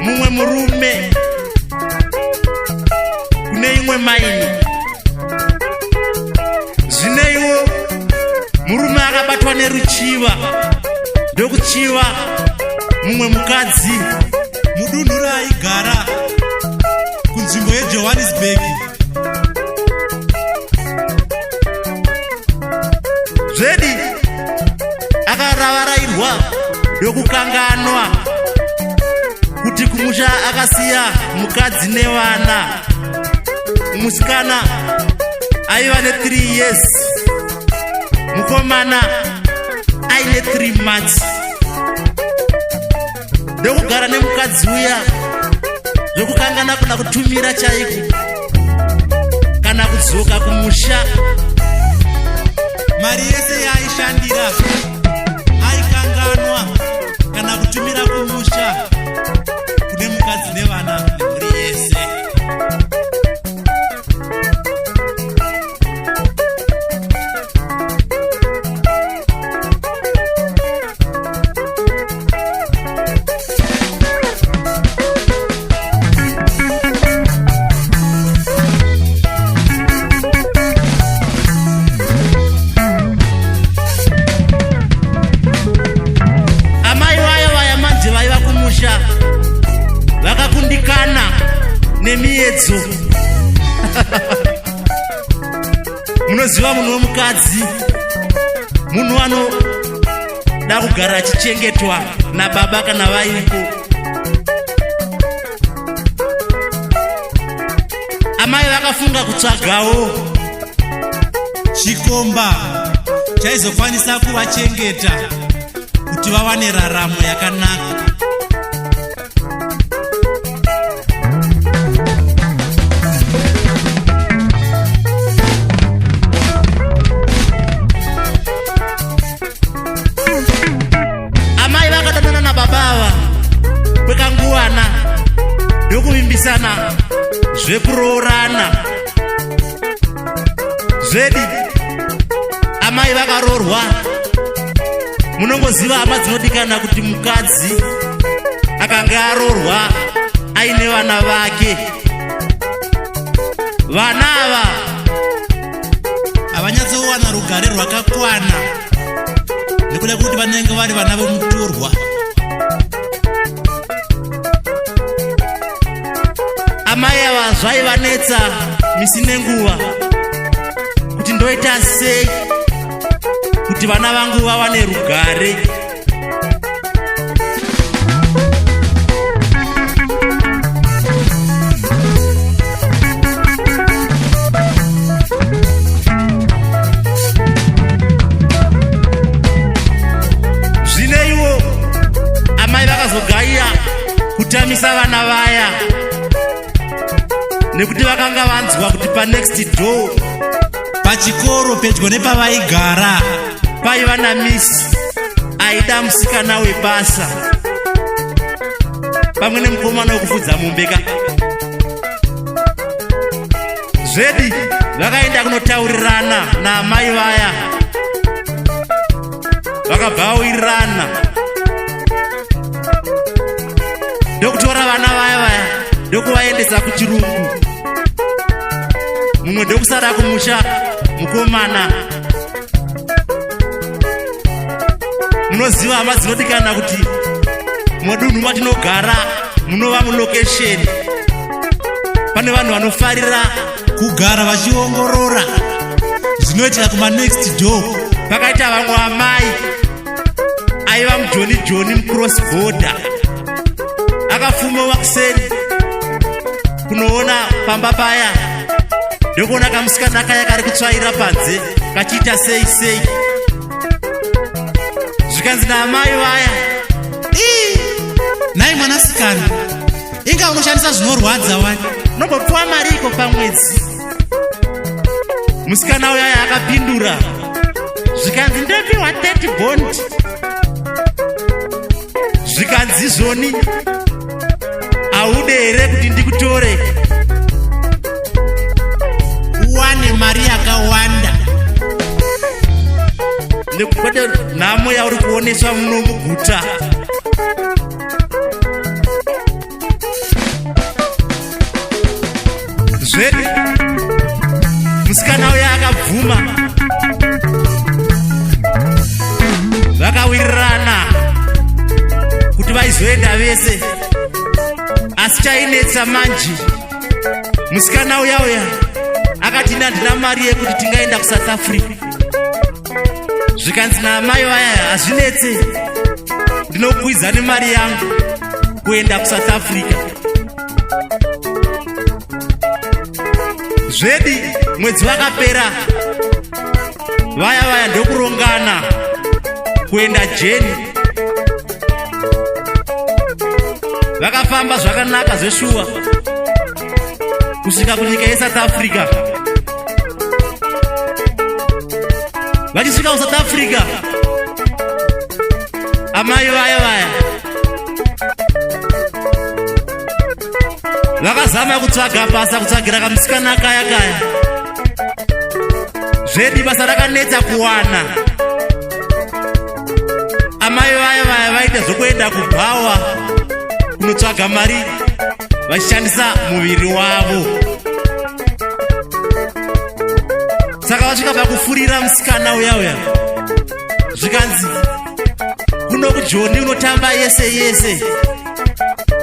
Mumwe murume kune imwe maini. Zvineiwo murume akabatwa neruchiva ndokuchiva mumwe mukadzi mudunhu raaigara kunzvimbo yeJohannesburg. Zvedi akaravarairwa ndokukanganwa kuti kumusha akasiya mukadzi nevana. Musikana aiva ne3 years, mukomana aine 3 months. Ndokugara nemukadzi uya zvokukangana kuna kutumira chaiko kana kudzoka kumusha. Mari yese yaaishandira aikanganwa kana kutumira kumusha kune mukadzi nevana nemhuri yese. Amai vaya vaya manje vaiva kumusha vakakundikana nemiedzo. Munoziva, munhu wemukadzi munhu anoda kugara achichengetwa nababa kana vaiko. Amai vakafunga kutsvagawo chikomba chaizokwanisa kuvachengeta kuti vawane raramo yakanaka. Amai vakadanana nababa ava kwekanguvana ndokuvimbisana zvekuroorana. Zvedi amai vakaroorwa. Munongoziva, hama dzinodikana, kuti mukadzi akanga aroorwa aine vana vake, vana ava havanyatsowana rugare rwakakwana nekuda kwekuti vanenge vari vana vomutorwa. Amai ava zvaivanetsa misi nenguva kuti ndoita sei kuti vana vangu vawane rugare. Zvineiwo amai vakazogaiya kutamisa vana vaya nekuti vakanga vanzwa kuti panext door, pachikoro pedyo nepavaigara, paiva namisi aida musikana webasa pamwe nemukomana wekufudza mombe. Zvedi vakaenda kunotaurirana naamai vaya, vakabva vawirirana ndokutora vana vaya vaya ndokuvaendesa kuchirungu, mumwe ndokusara kumusha, mukomana. Munoziva, hama dzinodikana, kuti mudunhu matinogara munova mulocation pane vanhu vanofarira kugara vachiongorora zvinoitika kumanext door. Pakaita vamwe amai aiva mujoni joni mucross border, akafuma kuseni kunoona pamba paya ndokuona kamusikana kaya kari kutsvaira panze kachiita sei sei. Zvikanzi naamai vaya, "Ii, nhai mwanasikana, inga unoshandisa zvinorwadza wani." "Unombopiwa mari iko pamwedzi?" Musikana uyaya akapindura zvikanzi, "Ndopiwa 30 bond." Zvikanzi, "Zvoni haude here kuti ndikutore uwane mari yakawanda?" Nekukwete nhamo yauri kuoneswa muno muguta. Zvedi musikana uya akabvuma, vakawirirana kuti vaizoenda vese. Asi chainetsa manje, musikana uya uya akati, "Ina handina mari yekuti tingaenda kuSouth Africa." Zvikanzi naamai vaya, "Hazvinetse, ndinokwiza nemari yangu kuenda kuSouth Africa." Zvedi mwedzi wakapera, vaya vaya ndokurongana kuenda jeni. Vakafamba zvakanaka zveshuwa kusvika kunyika yeSouth Africa. Vachisvika kuSouth Africa, amai vaya vaya vakazama kutsvaga basa kutsvagira kamusikana kaya kaya. Zvedi basa rakanetsa kuwana. Amai vaya vaya vaita zvokuenda kubhawa kunotsvaga mari vachishandisa muviri wavo. Saka vasvika pakufurira musikana uya uya, zvikanzi, "Kuno kuJoni unotamba yese yese,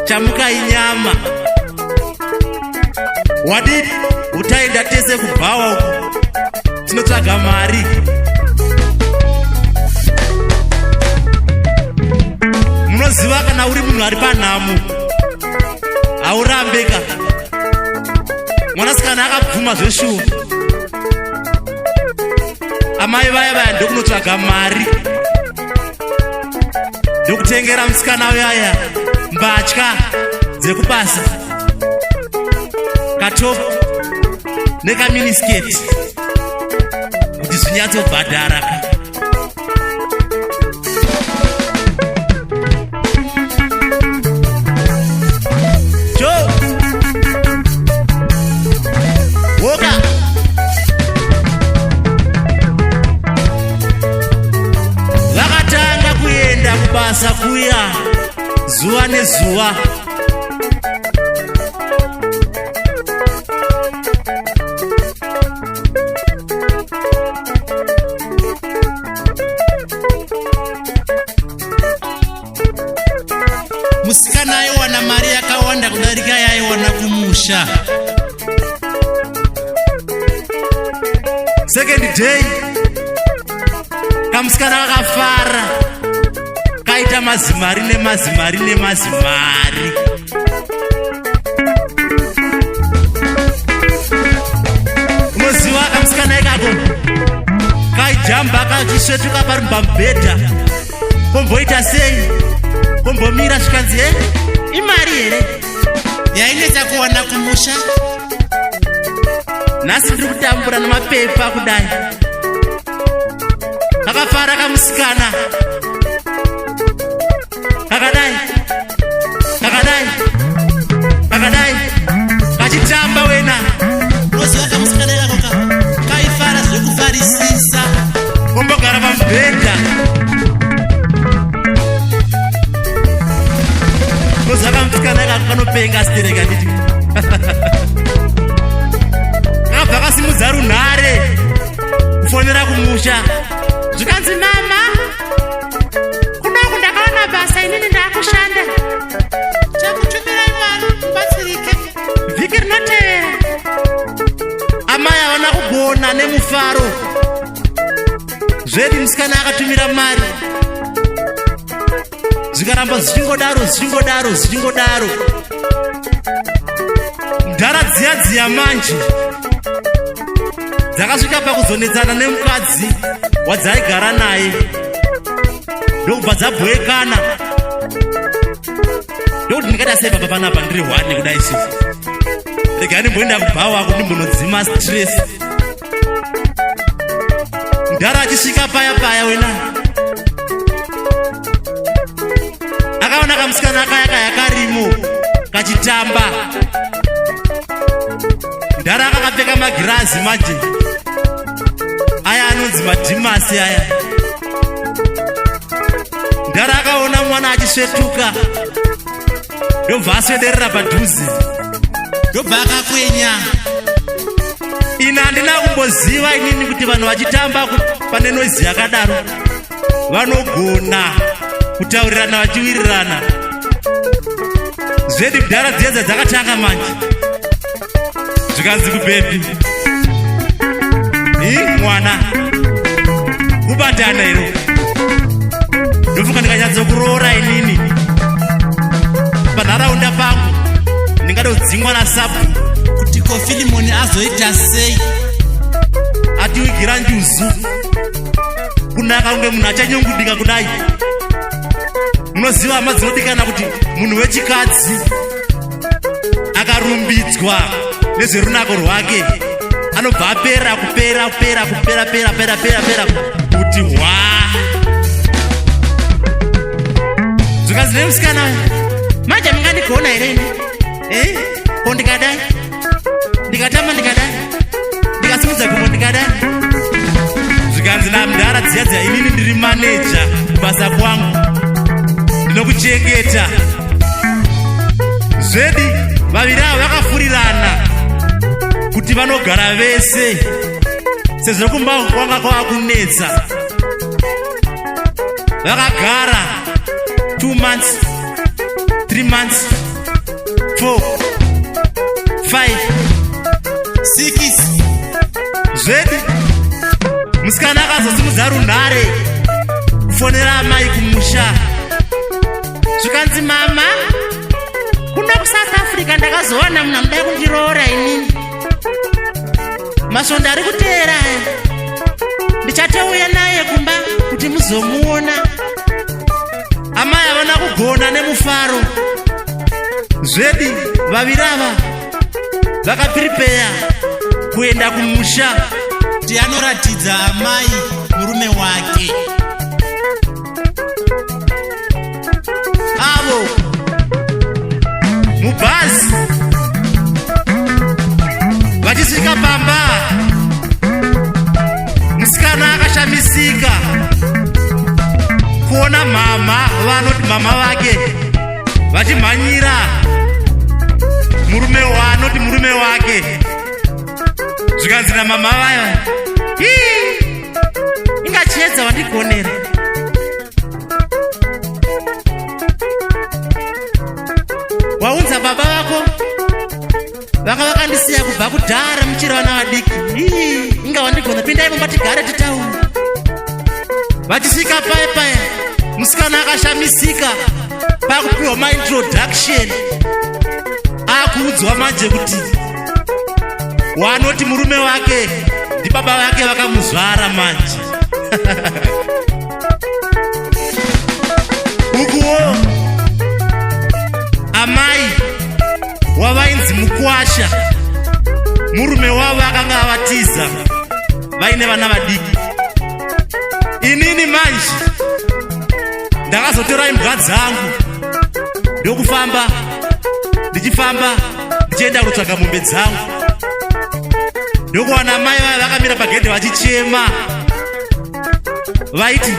chamuka inyama. Wadii utaenda tese kubhawa uku tinotsvaga mari?" Munoziva, kana uri munhu ari panhamo haurambeka. Mwanasikana akabvuma zveshuwa. Amai vaya vaya ndokunotsvaga mari, ndokutengera musikana uyaya mbatya dzekubasa, katop nekaminiskirt, kuti zvinyatsobhadhara ka. Jo woka vakatanga kuenda kubasa kuya zuva nezuva. Musikana aiwana mari yakawanda kudarika yaaiwana kumusha. Second day, kamusikana kakafara, kaita mazimari nemazimari nemazimari. Unoziva, kamusikana ikako kaijamba kachisvetuka pari pamubhedha, komboita sei, kombomira. Zvikanzi, "E, imari here yainetsa kuwana kumusha?" Nhasi ndiri kutambura nemapepa kudai. Kakafara kamusikana, kakadai, kakadai, kakadai, kachitamba wena. Unoziva, kamusikana ikako ka kaifara zvekufarisisa. Kombogara pamubhedha. Unoziva, kamusikana ikako kanopenga sitereka. Nditi kakabva kasimudza runhare kufonera kumusha. Zvikanzi, "Mama, kunoku ndakaona basa, inini ndaakushanda." "Chakutumirai mari mubatsirike." Vhiki rinotevera, amai havana kugona nemufaro. Zvedi musikana akatumira mari, zvikaramba zvichingodaro, zvichingodaro, zvichingodaro. Mudhara dziya dziya manje dzakasvika pakuzonetsana nemukadzi wadzaigara naye, ndokubva dzabhoekana, ndokuti, "Ndingaita sei papa panapa? Ndiri hwane kudai so, regai ndimboenda kubhawa kuti ndimbonodzima stress." Mudhara achisvika paya paya wena, akaona kamusikana kaya kaya karimo kachitamba. Mudhara akakapfeka magirazi manje, aya anonzi madhimasi aya. Mudhara akaona mwana achisvetuka, ndobva aswederera padhuze. Ndobva akakwenya. Ini handina kumboziva inini kuti vanhu vachitamba pane noizi yakadaro vanogona kutaurirana vachiwirirana. Zvedi kudhara dziedza dzakatanga manje zvikanzi kubhebhi i mwana kubatana iro ndofunga ndikanyatsokuroora inini panharaunda pangu ndingadodzingwa nasabhu. Kuti ko Filimoni azoita sei? Atiwigira njuzu kunaka kunge munhu achanyungudika kudai. Munoziva hama dzinodikana kuti munhu wechikadzi akarumbidzwa nezverunako rwake anobva apera kupera kupera kupera pera pera pera pera kuti hwa. Zvikanzi nemusikana, manje mungandigona here ini? Eh? Ko ndikadai, ndikatamba ndikadai, ndikasimudza gumbo ndikadai. Zvikanzi namudhara dziya dziya, inini ndiri maneja kubasa kwangu, ndinokuchengeta. Zvedi vaviri ava vakafurirana kuti vanogara vese sezvo kumba kwanga kwava kunetsa. Vakagara 2 months, 3 months, 4, 5, 6. Zvedi musikana akazosimudza runhare kufonera amai kumusha. Zvikanzi, mama, kuno kuSouth Africa ndakazowana munhu amuda kundiroora inini. Masvondo ari kuteera aya ndichatouya naye kumba kuti muzomuona. Amai havana kugona nemufaro. Zvedi vaviri ava vakapiripeya kuenda kumusha kuti anoratidza amai murume wake. Avo mubhazi vachisvika pamba, musikana akashamisika kuona mama vanoti mama vake vachimhanyira murume waanoti murume wake. Zvikanzi namama vayo, "Ii, ingachiedza wandigonera. Waunza baba vako vanga vakandisiya kubva kudhara muchiri vana vadiki. Ii, inga wandigona. Pindai mumba tigare titaure." Vachisvika paya paya, musikana akashamisika pakupiwa maintroduction, akuudzwa manje kuti wanoti murume wake ndibaba vake vakamuzvara manje. Ukuwo amai wavainzi mukwasha, murume wavo akanga avatiza vaine vana vadiki. Inini manje ndakazotora imbwa dzangu ndokufamba, ndichifamba ndichienda kutsvaga mombe dzangu, ndokuwana amai vaya vakamira pagedhe vachichema. Vaiti